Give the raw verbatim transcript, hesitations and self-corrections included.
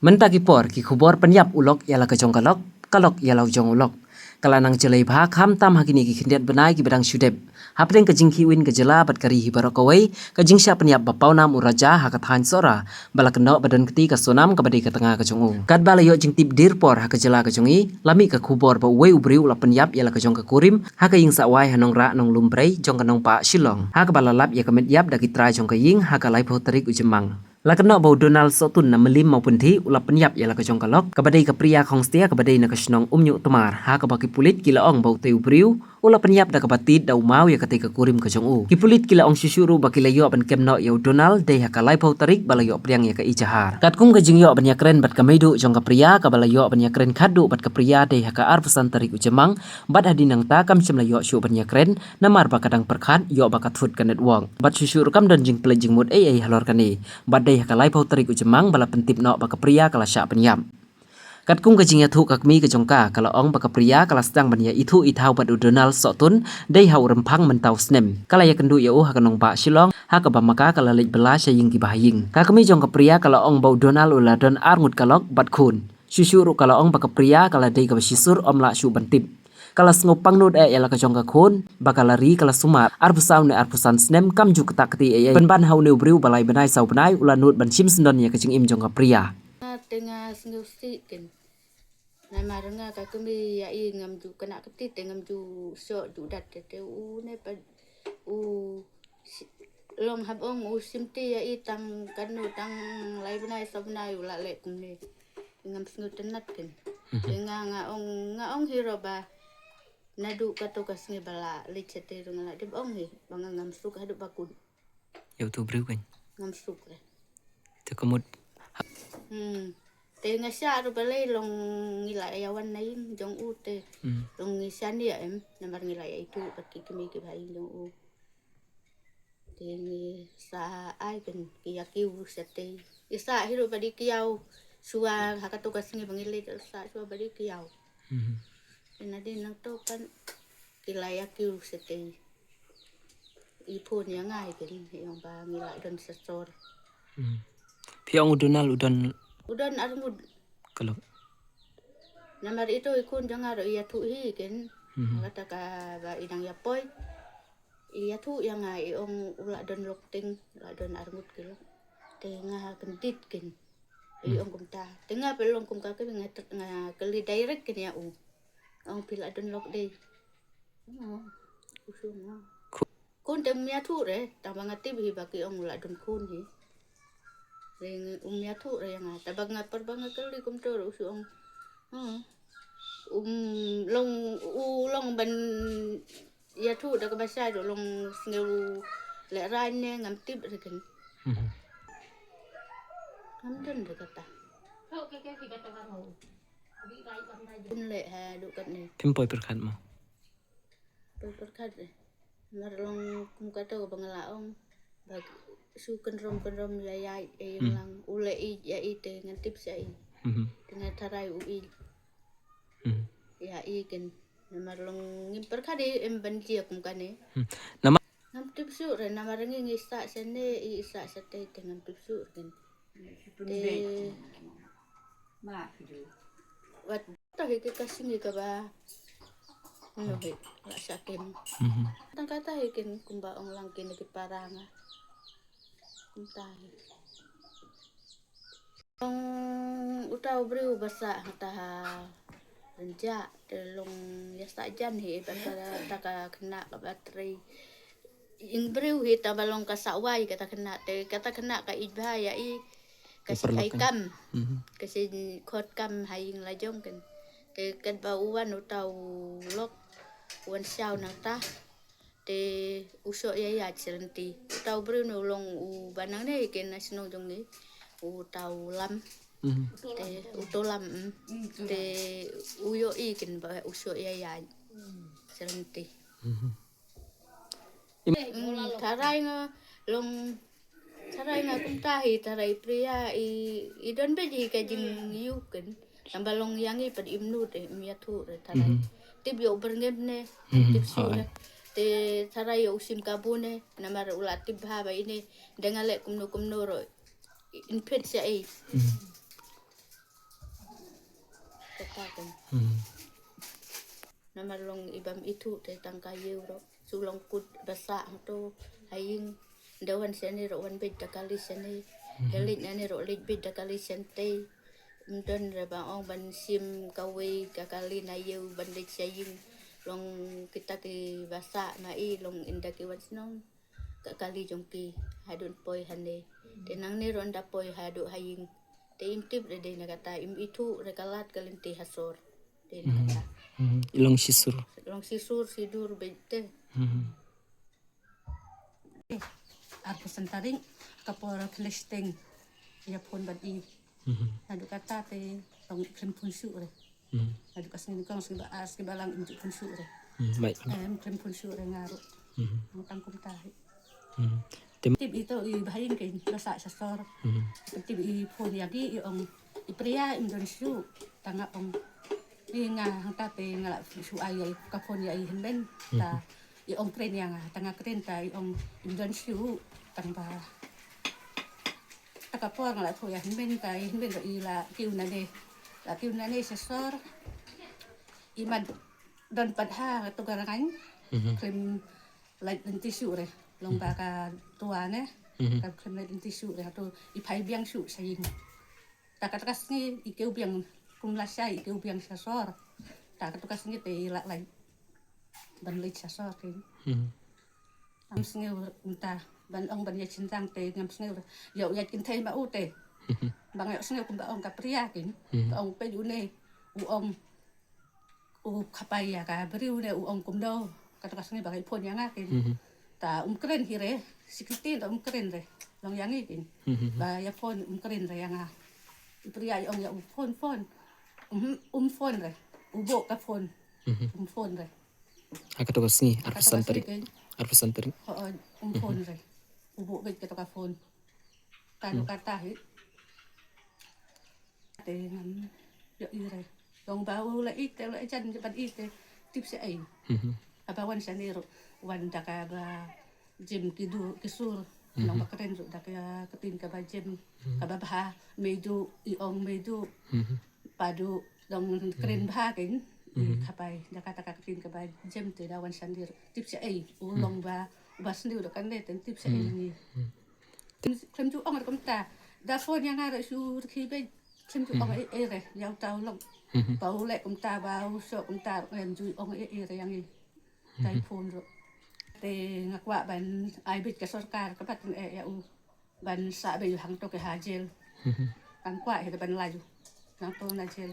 Mynta ki por, ki khubor pynïap u lok ïa la ka jong ka lok, ka lok ïa la jong u lok. Ka la nang jlei bha khamtam ha kine ki khyndiat bnai kiba dang shu dep. Hapdeng ka jingkhih win ka jylla bad ka ri hi baroh kawei, ka jingshah pynïap ba pawnam u Raja ha ka thaiñ Sohra, ba la kynnoh ba don kti ka Sonam kaba dei ka tnga ka jong u. Katba la ïoh jingtip dier por ha ka jylla ka jong i, la mih ka khubor ba uwei u briew u la pynïap ïa la ka jong ka kurim ha ka ïing sawai ha Nongrah Nonglumbrei jong ka nongbah Shillong, ha kaba la lap ïa ka met ïap da ki trai jong ka ïing ha ka laiphew tarik u Jymmang. La kynnoh ba u Donald Sohtun na Mylliem Mawpynthi u la pynïap ïa la ka jong ka lok, kaba dei ka Priya Khongstia kaba dei na ka shnong Umñiuhtmar, ha kaba ki pulit ki la ong ba utei u briew u la pynïap da kaba tied da u maw ïa katei ka kurim ka jong u. Ki pulit ki la ong shuh shuh ruh ba ki la ïoh ban kem noh ïa u Donald dei ha ka laiphew tarik ba la ïoh pdiang ïa ka ejahar. Katkum ka jingïoh ban ïakren bad ka meiduh jong ka Priya, kaba la ïoh ban ïakren khatduh bad ka Priya dei ha ka arphew san tarik u Jymmang, bad hadien nangta kam shym la ïoh shuh ban ïakren, namar ba ka dang pyrkhat ïoh ba ka thut ka network. Bad shuh shuh ruh kam don jingpynleit jingmut ei ei halor kane. Bad dei ha ka laiphew tarik u Jymmang ba la pyntip noh ba ka Priya ka la shah pynïap. Katkum ka jingïathuh ka kmie ka jong ka, ka la ong ba ka Priya ka la sdang ban ïa ithuh ithaw bad u Donald Sohtun dei ha u Rymphang mynta u snem. Ka la ïakynduh ïa u ha ka nongbah Shillong, ha kaba ma ka ka la leit bylla sha ïing kiba ha ïing. Ka kmie jong ka Priya ka la ong ba u Donald u la don arngut ka lok bad khun. Shuh shuh ruh ka la ong ba ka Priya ka la dei kaba shisur, ym lah shuh ban tip. Ka la sngew pangnud eh ïa la ka jong ka khun, ba ka la ri ka la sumar, arphew saw ne arphew san snem kam ju ktah kti ei ei. Pynban ha une u briew ba lai bnai saw bnai u la nud ban shim syndon ïa ka jingim jong ka Priya. Nga te nga sngewsih ken. Namar nga ka kmie ïa i ngam ju khynnah kti te ngam ju shoh ju dat te, te une pat u si-, long hap ong u shim ti ïa i tang katno tang lai bnai saw bnai u la leh kumne. Ngam sngewtynnat ken. Mhm. Te nga, nga ong, nga ong hi ruh ba naduh kato ka sngi ba la leit shatei ruh nga la dep ong hi ba nga ngam suk haduh ba kut. Ïa utu u briew ken. Ngam suk re. Te ka mut. Hmm. Te nga shah ruh balei long ngi la ïa wan na ïing jong u te. Hmm. Long ngi shaniah em, namar ngi la ïa ithuh bad ki kmie kiba ha ïing jong u. Te ngi sa ai ken ki ïa kiew shatei. Ngi sa hi ruh ba dei kiaw shuwa ha kato ka sngi ba ngi leit sa shuwa ba dei kiaw. Mhm. Te nadien nangto pat ki la ïa kiew shatei. I phone ïa nga hi ken, i ong ba ngi la don sha sor. Mhm. Phi ong u Donald u don. U don arngut. Ka lok. Namar ito i khun jong nga ruh i ïathuh hi ken. Mhm. Kata kaba i dang ïa poi. I ïathuh ïa nga i ong u la don lok teng, u la don arngut ki lok. Te nga kyndit ken. I Hmm. ong kumta. Te nga pynlong kum ka kmie nga ter-, nga kylli direct ken ïa u. Ong phi la don lok dei. Oh, u shu nga. Khu- Khun te um ïathuh re, tang ba nga tip hi ba ki ong u la don khun hi. Re um ïathuh re ïa nga, tang ba nga par ba nga kylli kumto re u shu ong. Hmm. Um long, u long ban ïathuh da kaba shai ruh long sngew lehraiñ ne ngam tip re ken. Mhm. Ngam don re kata. Ym leh haduh katne. Phim poi pyrkhat mo. Poi pyrkhat re. Mar long kum kato kaba nga la ong. Ba shu kynrum kynrum ïa ïa i ïeng Hmm. lang. U leh i ïa i te ngan tip sha i. Mhm. Te nga tharai u i. Hmm. Ïa i ken. Namar long ngim pyrkhat i em ban jia kum kane. Hmm. Namar ngam tip shuh re namar ngi ngi sah shane i sah shatei te ngam tip shuh ken. Te wat to hi ki ka sngi kaba. No hi la sha kem. Mhm. Tang kata hi ken kumba ong lang ken ki para nga. Kumta hi. Long uta u briew ba sah hangta ha Rynjah te long ïa sah jan hi ba sah ta ka khynnah kaba trei. Ïing briew hi ta ba long ka sah wai kata khynnah te kata khynnah ka ïeit bha ïa i ka Ka shi paralok khai kan. Kam. Mhm. Ka shi khot kam ha ïing la jong kan. Te katba u wan uta u lok u wan shaw nangta. Te u shoh ïa ïa sha lynti. Uta u briew ne u long u ba nangne hi ken na shnong jong ngi. Uta u lam. Mhm. Te uto lam. Mm. Te u ïohi ken ba u shoh ïa ïa sha lynti. Mhm. Mm, tharai nga long Tharai nga kumta hi, tharai Priya i, i don beit hi ka jingïoh kan. Tang ba long ïa ngi pat im nud eh, im ïathuh re tharai. Mhm. Tip ïa u byrngem ne, mhm, tip shuh ne. Te tharai ïa u sim kabu ne, namar u la tip bha ba ine, da nga leh kumno kumno ruh. In phet sha ei. Mhm. Namar long i bym ithuh te tang ka ïew ruh. Shu long kut ba sah hangto ha ïing. Da wan shane ruh wan beit da kali shane. Da leit nane ruh leit beit da kali shane te. Ym don re ba ong ban shim kawei ka kali na ïew ban leit sha ïing. Long kita ki ba sah ma i long ynda ki wan shnong. Ka kali jong ki haduh poi hane. Te nangne ruh ynda poi haduh ha ïing. Te im tip re dei na kata, im ithuh re ka lad ka lynti ha sor. Dei na kata. Long shisur. Long shisur sidur beit te. Arphew san tarik ka por khleh shteng ïa phone bad i. Naduh kata te tang khlem phone shuh re. Naduh ka sngi nyngkong, sngi ba ar, sngi ba lang im ju phone shuh re. Em khlem phone shuh re nga ruh. Nga tang kumta hi. Tip ito i ba ha ïing kein ba sah sha sor. Tip i phone ïa ki i ong i Priya im don shuh. Tang nga ong i nga hangta te nga la shu ai ïa i ka phone ïa i hynmen. Ta i ong kren ïa nga, tang nga kren ta i ong im don shuh. Tang ba ta ka por nga la thoh ïa hynmen ta i hynmen ruh i la kiew nane. La kiew nane sha sor. I mad don pat ha to ka rngain. Khlem lait lynti shuh re. Long ba ka tua ne. Ka khlem lait lynti shuh re. Hato i phai biang shuh sha ïing. Ta kata ka sngi i kiew biang kum lashai i kiew biang sha sor. Ta kata ka sngi te i la lait ban leit sha sor kein. Ngam sngew mynta ban ong ban ïa shynrang te ngam sngew. Ïa u ïaid kynthei ma u te. Ba nga ïohsngew kumba ong ka Priya kein. Ba ong peit une u ong u khapai ïa ka briew ne u ong kumno. Kata ka sngi ba ka phone ïa nga kein. Ta um kren hi re. Sikritin ta um kren re. Long ïa ngi kein. Ba ïa phone um kren re ïa nga. I Priya i ong ïa u phone phone. Um, um phone re. U buh ka phone. Um phone re. Ha kato ka sngi arphew san tarik. Arphew san tarik. Ho, um phone re. U buh beit kato ka phone. Ka dei kata hi. Te ngam ïoh i re. Long ba u la i te u la jan japan i te tip sha ei. Haba wan shane ruh wan da kaba jem ki dur ki sur. Long ba kren ruh da ka ktien kaba jem kaba bha. Meidu i ong meidu. Padu dang kren bha kein. I khapai da kata ka ktien kaba jem te da wan shane ruh tip sha ei. U long ba ba sniew da kane te tip sha ei ni. Khlem ju ong re kumta. Da phone ïa nga re shu rkhie beit. Khlem ju ong ei ei re ïa uta u long. Ba u leh kumta ba u shoh kumta khlem ju ong ei ei re ïa ngi. Dei phone ruh. Te nga kwah ban ai beit ka sorkar ka bat eh ïa u ban sah beit u hangto ka ha jail. Kan kwah hi ban lai u hangto na jail.